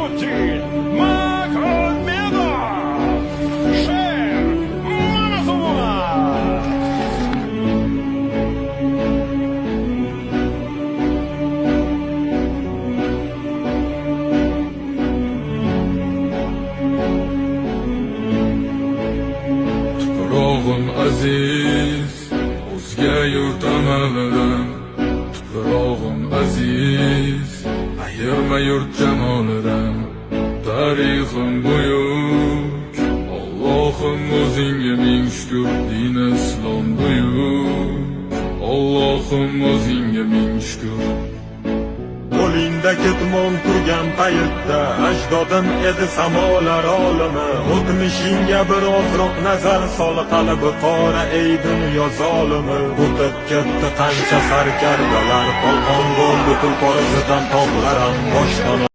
Sharabutdin Magomedov! Sher Mamasubunov! Tuprog'im aziz, o'zga yurt amalidan. Tuprog'im aziz, ayirma yurt jamolidan. Tarixim buyuk, Allohim, o'zingga ming shukur. Din islom buyuk, Allohim, o'zingga ming shukur. Qo'lingda ketmon turgan paytda ajdodim edi samolar olimi. O'tmishingga bir ozroq nazar sol, qalbi qora, ey dunyo zolimi. O'tib ketdi qancha sarkardalar, qalqon bo'ldi tulpor izidan tog'lar ham boshdan.